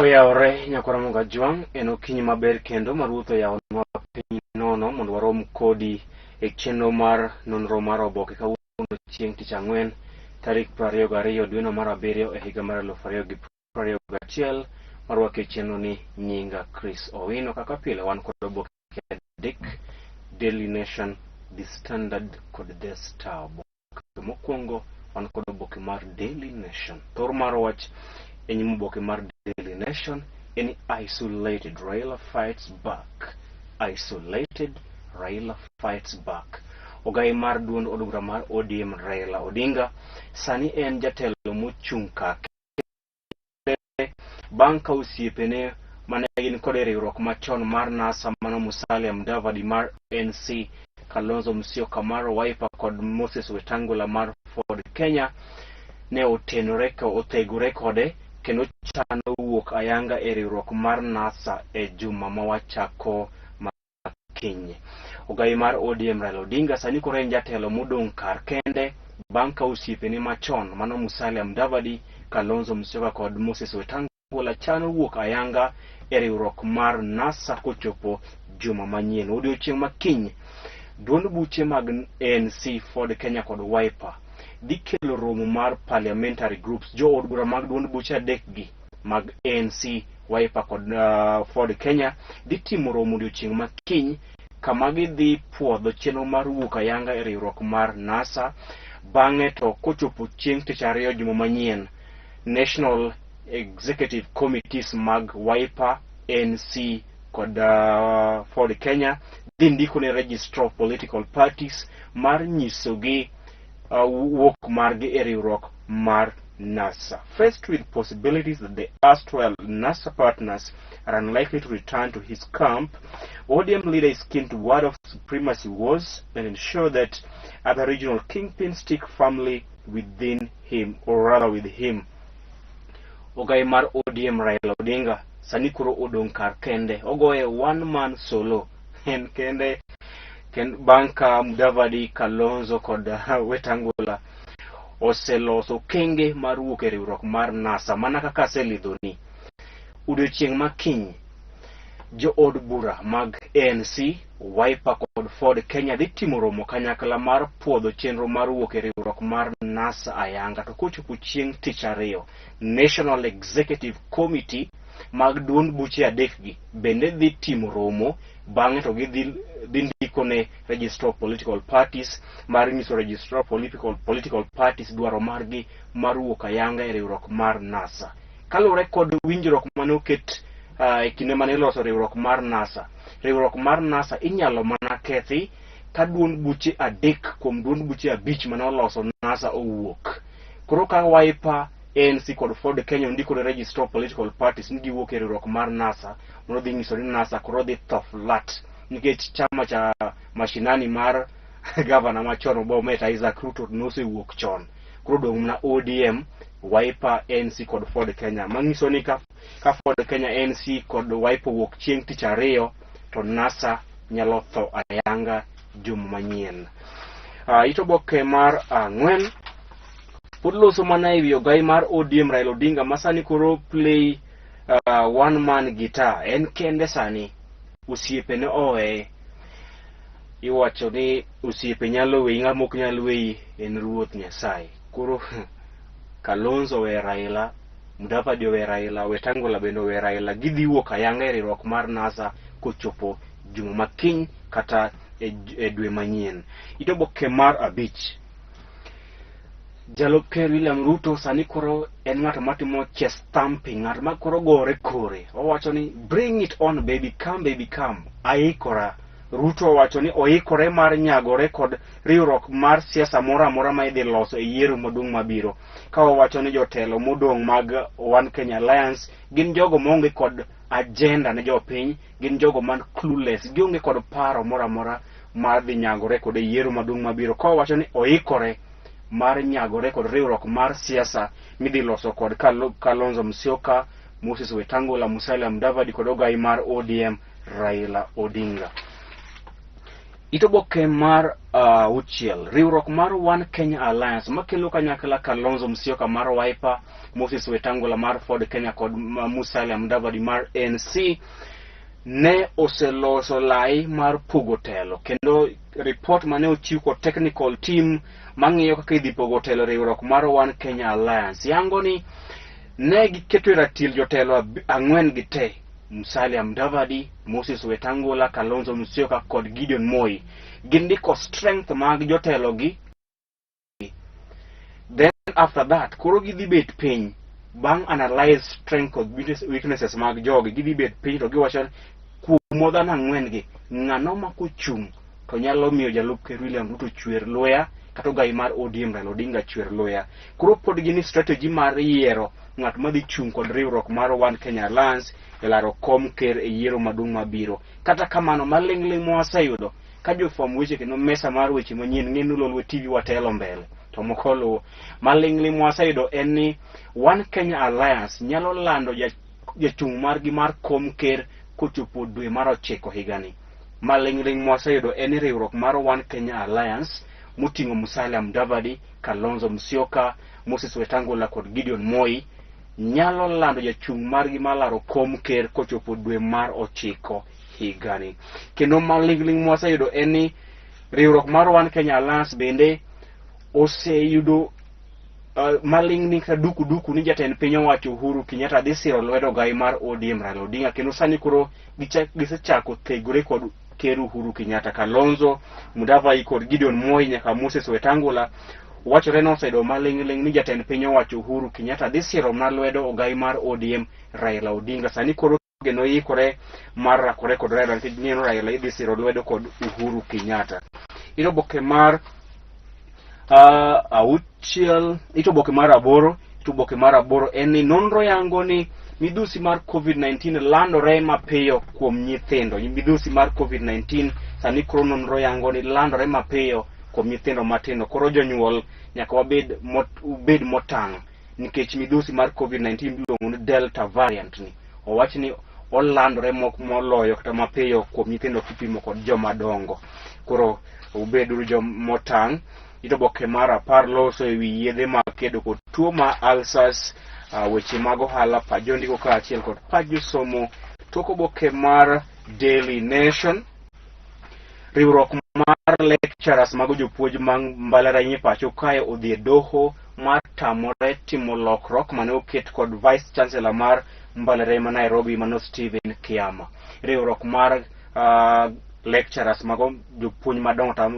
Oyawore nyakwar Ramogi Ajwang', en okinyi maber kendo ma Ruoth oyawonwa piny nono mondo warom kodi e chenro mar nonro mar oboke kawuono chieng' tich ang'wen tarik 22 dweno mar abiriyo e higa mar 2021 marwaki e chenro ni nyinga Chris Owino. Kaka pile wan kod oboke adek: Daily Nation, The Standard kod The Star. Oboke mokwongo wan kod oboke mar Daily Nation. Thor mar wach e nyim oboke mar Daily Nation en "Isolated Raila fights back". "Isolated Raila fights back". Ogai mar duond od bura mar ODM Raila Odinga sani en jatelo mochung' kar bang' ka osiepene mane gin kod e riwruok machon mar NASA mano Musalia Mudavadi mar ANC, Kalonzo Musyoka mar Wiper kod Moses Wetangula mar Ford Kenya ne otenore othegore kode kendo chano wuok ayanga e riwruok mar NASA e juma ma wachako kiny. Ogai mar ODM Raila Odinga sani koro en jatelo modong' kar kende bang' ka osiepene machon mano Musalia Mudavadi, Kalonzo Musyoka kod Moses Wetangula chano wuok ayanga e riwruok mar NASA kochopo juma manyien. Odiochieng' ma kiny, duond buche mag ANC, Ford Kenya kod Wiper dhi kelo romo mar parliamentary groups. Jood bura mag duond buche adek gi mag ANC, Wiper kod Ford Kenya dhi timo romo odiochieng' ma kiny kama gidhi puodho chenro mar wuok ayanga e riwruok mar NASA. Bang'e to kochopo chieng' tich ariyo juma manyien, National Executive Committees mag Wiper, ANC kod Ford Kenya dhi ndiko ne Registrar of Political Parties mar nyisogi wuok margi e riwruok mar NASA. Faced with possibilities that the erstwhile NASA partners are unlikely to return to his camp, ODM leader is keen to ward off supremacy wars and ensure that other regional kingpins stick firmly within him, or rather with him. Ogai mar ODM Raila Odinga sani koro odong' kar kende, ogoye one man solo, en kende ken, bang' ka Mudavadi, Kalonzo kod Wetangula oseloso okenge mar wuok e riwruok mar NASA. Mana kaka aselidhoni, odiochieng' ma kiny jood bura mag ANC, Wiper kod Ford Kenya dhi timo romo kanyakla mar puodho chenro mar wuok e riwruok mar NASA ayanga. To kochopo chieng' tich ariyo, National Executive Committee mag duond buche adek gi bende dhi timo romo. Bang'e to gidhi dhi ndiko ne Registrar of Political Parties mar nyiso Registrar of Political Parties dwaro margi mar wuok ayanga e riwruok mar NASA. Kaluwore kod winjruok mane oket e kinde mane iloso riwruok mar NASA, riwruok mar NASA inyalo mana kethi ka duond buche adek kuom duond buche abich mane oloso NASA owuok. Koro ka Wiper, ANC kod Ford Kenya ondiko ne Registrar of Political Parties ni giwuok e riwruok mar NASA, mondo dhi nyiso ni NASA koro dhi tho flat, nikech chama cha mashinani mar gavana machon Bomet Isaac Ruto nosewuok chon. Koro dong' mana ODM, Wiper, ANC kod Ford Kenya. Manyiso ni ka Ford Kenya, ANC kod Wiper owuok chieng' tich ariyo, to NASA nyalo tho ayanga juma manyien. It oboke mar ang'wen pod loso mana ewi ogai mar ODM Raila Odinga ma sani koro play one man guitar, en kende sani, osiepene oweye. Iwacho ni osiepe nyalo weyi, ng'ama ok nyal weyi en Ruoth Nyasaye. Koro Kalonzo owe Raila, Mudavadi owe Raila, Wetangula bende owe Raila, gidhi wuok ayanga e riwruok mar NASA kochopo juma ma kiny kata e dwe manyien. It oboke mar abich. Jalup Ker William Ruto sani koro en ng'at matimo chest thumping, ng'at ma koro gore kore. Owacho ni "Bring it on, baby, come, baby, come. Aikora." Ruto owacho ni oikore mar nyagore kod riwruok mar siasa moro amora ma idhi loso e yiero maduong' mabiro. Ka owacho ni jotelo modong' mag One Kenya Alliance gin jogo maonge kod agenda ne jopiny, gin jogo man clueless, gionge kod paro moro amora mar dhi nyagore kod e yiero maduong' mabiro. Ka owacho ni oikore mar nyagore kod riwruok mar siasa midhi loso kod Kalonzo Musyoka, Moses Wetangula, Musalia Mudavadi kod ogai mar ODM Raila Odinga. It oboke mar auchiel, riwruok mar One Kenya Alliance makelo kanyakla Kalonzo Musyoka mar Wiper, Moses Wetangula mar Ford Kenya kod Musalia Mudavadi mar ANC ne oseloso lai mar pogo telo kendo ripot mane ochiw kod technical team mang'iyo kaka idhi pogo telo e riwruok mar One Kenya Alliance yango ni ne giketo e ratil jotelo ang'wen gi te Musalia Mudavadi, Moses Wetangula, Kalonzo Musyoka kod Gideon Moi. Gindiko strength mag jotelo gi. Then after that, koro gidhi bet piny bang' analyze strength kod weaknesses mag jogi, gidhi bet piny to giwacho ni kuom dhano ang'wen gi, ng'ano ma kochung' to nyalo miyo jalup ker William Ruto chwer luya kata ogai mar ODM Raila Odinga chwer luya. Koro pod gin strategy mar yiero ng'at madhi chung' kod riwruok mar One Kenya Alliance e laro kom ker e yiero maduong' mabiro. Kata kamano, maling'ling' mwaseyudo ka jofwamb weche kendo mesa mar weche manyien ng'e ni Lolwe TV watelo mbele to moko luwo. Maling'ling' mwaseyudo en ni One Kenya Alliance nyalo lando jachung' margi mar kom ker kochopo dwe mar ochiko higani. Maling'ling' mwaseyudo en ni riwruok mar One Kenya Alliance moting'o Musalia Mudavadi, Kalonzo Musyoka, Moses Wetangula kod Gideon Moi nyalo lando jachung' margi mar laro kom ker kochopo dwe mar ochiko higani. Kendo maling'ling' mwaseyudo en ni riwruok mar One Kenya Alliance bende oseyudo maling'ling' kata duku duku ni jatend piny owacho Uhuru Kenyatta dhi siro lwedo ogai mar ODM Raila Odinga kendo sani koro gisechako thegore kod ker Uhuru Kenyatta. Kalonzo Mudavadi kod Gideon Moi nyaka Moses Wetangula wachore ni oseyudo maling'ling' ni jatend piny owacho Uhuru Kenyatta dhi siro mana lwedo ogai mar ODM Raila Odinga. Sani koro geno ikore mar rakore kod Raila nikech ging'eyo ni Raila idhi siro lwedo kod Uhuru Kenyatta. Ito oboke mar auchiel, ito oboke mar aboro, ito oboke mar aboro en ni nonro yango ni midhusi mar COVID-19 landore mapiyo kuom nyithindo. Midhusi mar COVID-19 sani koro nonro yango ni landore mapiyo kuom nyithindo matindo. Koro jonyuol nyaka wabed ubed motang' nikech midhusi mar COVID-19 miluongo ni Delta variant ni owach ni olandore moloyo kata mapiyo kuom nyithindo kipimo kod joma dongo. Koro ubeduru jomotang'. Ito oboke mar apar loso e wi yedhe mag kedo kod tuo mar ulcers, weche mag ohala, pach jondiko kaachiel kod pach josomo. Tok oboke mar Daily Nation, riwruok mar lecturers mago jopuonj mag mbalariany e pacho kae odhi e doho mar tamore timo lokruok mane oket kod Vice Chancellor mar mbalariany ma Nairobi mano Stephen Kiama. Riwruok mar lecturers mago jopuonj madongo ta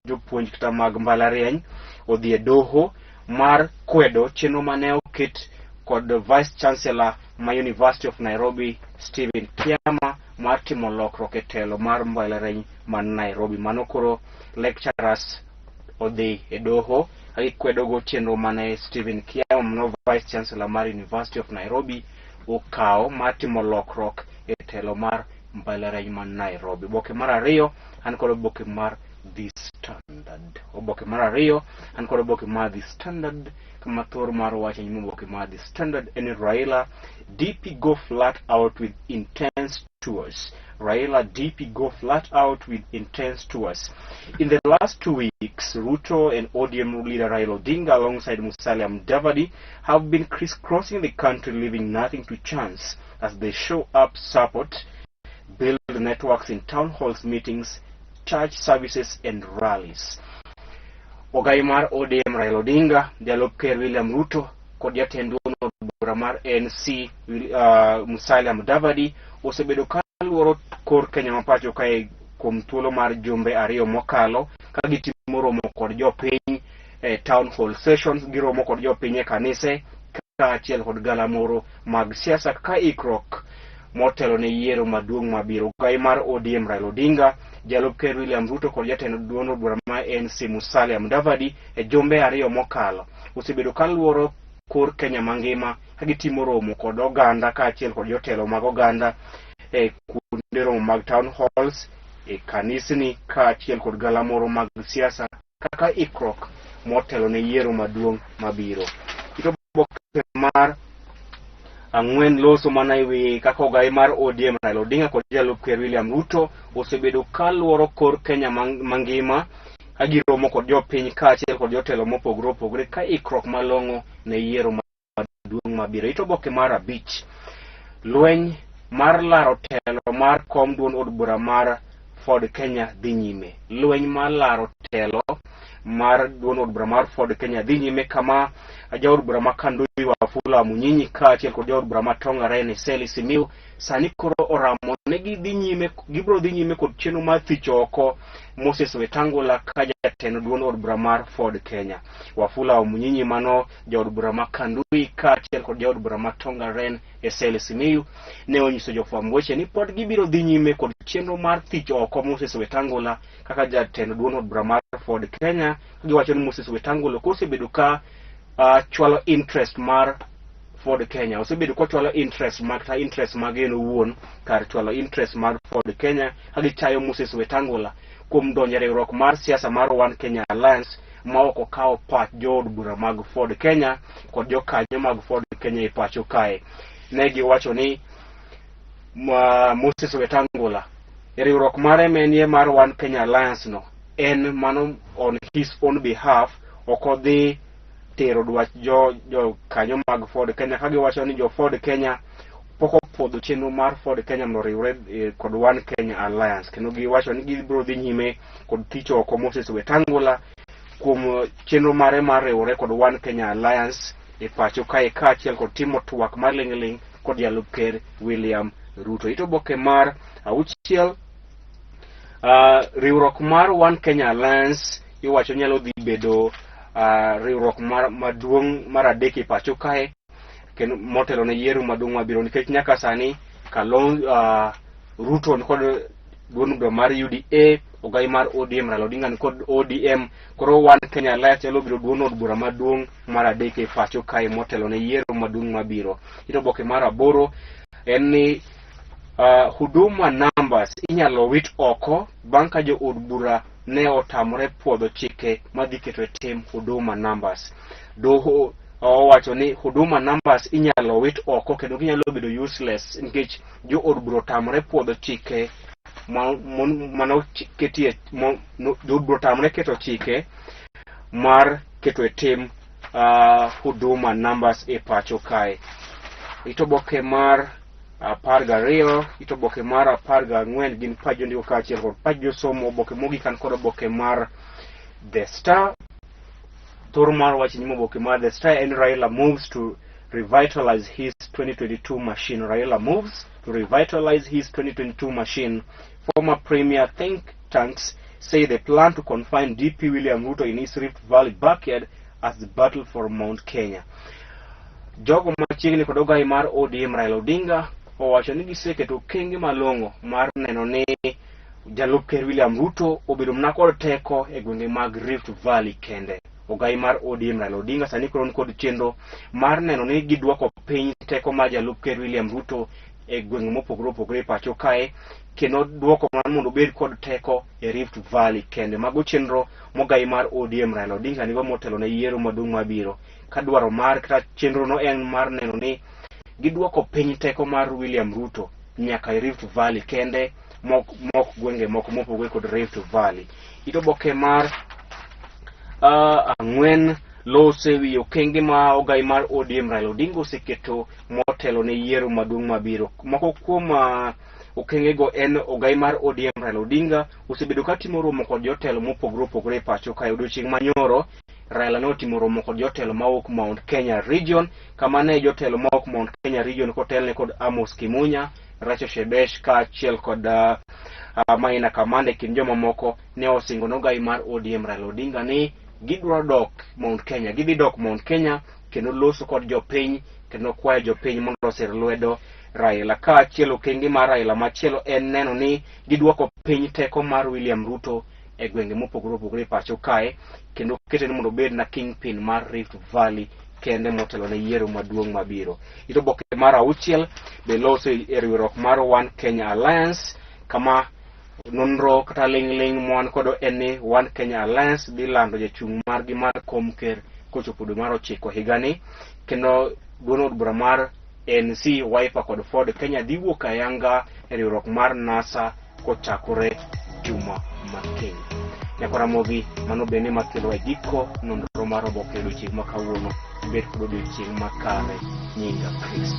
jopuonj kata mag mbalariany odhi e doho mar kwedo chenro mane oket kod Vice Chancellor ma University of Nairobi Stephen Kiama mar timo lokruok e telo mar mbalariany ma Nairobi. Mano koro lecturers odhi e doho ka gikwedogo chenro mane Stephen Kiama mano Vice Chancellor mar University of Nairobi okawo mar timo lokruok e telo mar mbalariany ma Nairobi. Oboke mar ariyo an kod oboke mar The Standard. Oboke mar ariyo an kod oboke mar The Standard kama thor mar wach e nyim oboke mar The Standard en ni Raila DP go flat out with intense tours. Raila DP go flat out with intense tours. In the last 2 weeks, Ruto and ODM leader Raila Odinga alongside Musalia Mudavadi have been crisscrossing the country, leaving nothing to chance as they show up support, build networks in town halls, meetings, church services and rallies. Ogai mar ODM Raila Odinga, jalup ker William Ruto kod jatend duond od bura mar ANC Musalia Mudavadi osebedo ka luoro kor Kenya ma pacho kae kuom thuolo mar jumbe ariyo mokalo ka gitimo romo kod jopiny e town hall sessions, giromo kod jopiny e kanise kaachiel kod galamoro mag siasa ka ikruok motelo ne yiero maduong' mabiro. Ogai mar ODM Raila Odinga, jalup ker William Ruto kod jatend duond od bura mar ANC Musalia Mudavadi e jumbe ariyo mokalo osebedo ka luoro kor Kenya mangima ka gitimo romo kod oganda kaachiel kod jotelo mag oganda e kuonde romo mag town halls, e kanisni kaachiel kod galamoro mag siasa kaka ikruok motelo ne yiero maduong' mabiro. Ito oboke mar Ang'wen loso mana e wi kaka ogai mar ODM Raila Odinga kod jalup ker William Ruto osebedo ka luoro kor Kenya mangima ka giromo kod jopiny kaachiel kod jotelo mopogore opogore ka ikruok malong'o ne yiero maduong' mabiro. It oboke mar 5, lweny mar laro telo mar kom duond od bura mar Ford Kenya dhi nyime. Lweny mar laro telo mar duond od bura mar Ford Kenya dhi nyime kama jaod bura ma Kandui Wafula Munyinyi kaachiel kod jaod bura ma Tongaren Eseli Simiyu sani koro oramo ne gidhi nyime, gibiro dhi nyime kod chenro mar thicho oko Moses Wetangula ka jatend duond od bura mar Ford Kenya. Wafula Munyinyi mano jaod bura ma Kandui kaachiel kod jaod bura ma Tongaren Eseli Simiyu ne onyiso jofwamb weche ni pod gibiro dhi nyime kod chenro mar thicho oko Moses Wetangula kaka jatend duond od bura mar Ford Kenya. Giwacho ni Moses Wetangula kosebedo ka chwalo interest mar Ford Kenya, osebedo kochwalo interest mag kata interest mag en owuon kar chwalo interest mar Ford Kenya, ka gichayo Moses Wetangula kuom donjo e riwruok mar siasa mar One Kenya Alliance ma ok okawo pach jood bura mag Ford Kenya kod jokanyo mag Ford Kenya e pacho kae. Ne giwacho ni Moses Wetangula e riwruok mare menie mar One Kenya Alliance no en mano on his own behalf, ok odhi tero dwach jokanyo mag Ford Kenya, ka giwacho ni jo Ford Kenya pok opuodho chenro mar Ford Kenya mondo oriwre kod One Kenya Alliance, kendo giwacho ni gibiro dhi nyime kod thicho oko Moses Wetangula kuom chenro mare mar riwore kod One Kenya Alliance e pacho kae kaachiel kod timo twak mar ling'ling' kod jalup ker William Ruto. It oboke mar 6, riwruok mar One Kenya Alliance iwacho nyalo dhi bedo riwruok mar maduong' mar 3 e pacho kae kendo motelo ne yiero maduong' mabiro, nikech nyaka sani Kalonzo, Ruto ni kod duond bura mar UDA, ogai mar ODM Raila Odinga ni kod ODM. Koro One Kenya Alliance nyalo bedo duond od bura maduong' mar 3 e pacho kae motelo ne yiero maduong' mabiro. It oboke mar 8 en ni Huduma numbers inyalo wit oko bang' ka jo od bura ne otamore puodho chike madhi keto e tim Huduma numbers. Doho owacho ni Huduma numbers inyalo wit oko kendo ginyalo bedo useless nikech jo od bura otamore puodho chike mano ketie, jo od bura otamore keto chike mar keto e tim Huduma numbers e pacho kae. It oboke mar 12, it oboke mar 14 gin pach jondiko kaachiel kod pach josomo. Oboke mogik an kod oboke mar The Star. Thor mar wach nyim oboke mar The Star en Raila moves to revitalize his 2022 machine. Raila moves to revitalize his 2022 machine. Former premier think tanks say they plan to confine DP William Ruto in his Rift Valley backyard as the battle for Mount Kenya. Jogo machiegni kod ogai mar ODM Raila Odinga owacho ni giseketo okenge malong'o mar neno ni jalup ker William Ruto obedo mana kod teko e gwenge mag Rift Valley kende. Ogai mar ODM Raila Odinga sani koro nikod chenro mar neno ni gidwoko piny teko mar jalup ker William Ruto e gwenge mopogore opogore e pacho kae, kendo dwoko mar mondo obed kod teko e Rift Valley kende. Mago chenro mogai mar ODM Raila Odinga nigo motelo ne yiero maduong' mabiro, ka dwaro mar kata chenro no en mar neno ni gidwoko piny teko mar William Ruto nyaka e Rift Valley kende, mok gwenge moko mopogore kod Rift Valley. It oboke mar 4 lose wi okenge ma ogai mar ODM Raila Odinga oseketo motelo ne yiero maduong' mabiro. Moko kuom okengego en ogai mar ODM Raila Odinga osebedo ka timo romo kod jotelo mopogore opogore e pacho kae. Odiochieng' manyoro Raila ne otimo romo kod jotelo mawuok Mount Kenya Region, kama ne jotelo mawuok Mount Kenya Region kotelne kod Amos Kimunya, Rachel Shebesh kaachiel kod Maina Kamanda e kind jomamoko ne osingo nogai mar ODM Raila Odinga ni gidwaro dok Mount Kenya, gidhi dok Mount Kenya kendo loso kod jopiny kendo kwayo jopiny mondo osir lwedo Raila. Kaachiel okenge mar Raila machielo en neno ni gidwoko piny teko mar William Ruto e gwenge mopogore opogore e pacho kae, kendo kete ni mondo obed na kingpin mar Rift Valley kende motelo ne yiero maduong' mabiro. It oboke mar 6 be loso e riwruok mar One Kenya Alliance, kama nonro kata ling' ling' mwan kodo en ni One Kenya Alliance dhi lando jachung' margi mar kom ker kochopo dwe mar 9 higani, kendo duond od bura mar ANC, Wiper kod Ford Kenya dhi wuok ayanga e riwruok mar NASA kochakore juma makiny. Nyakwa Ramogi, mano bende makelo e giko nonro mar oboke odiochieng' ma kawuono. Ibed kod odiochieng' makare. Nyinga Chris.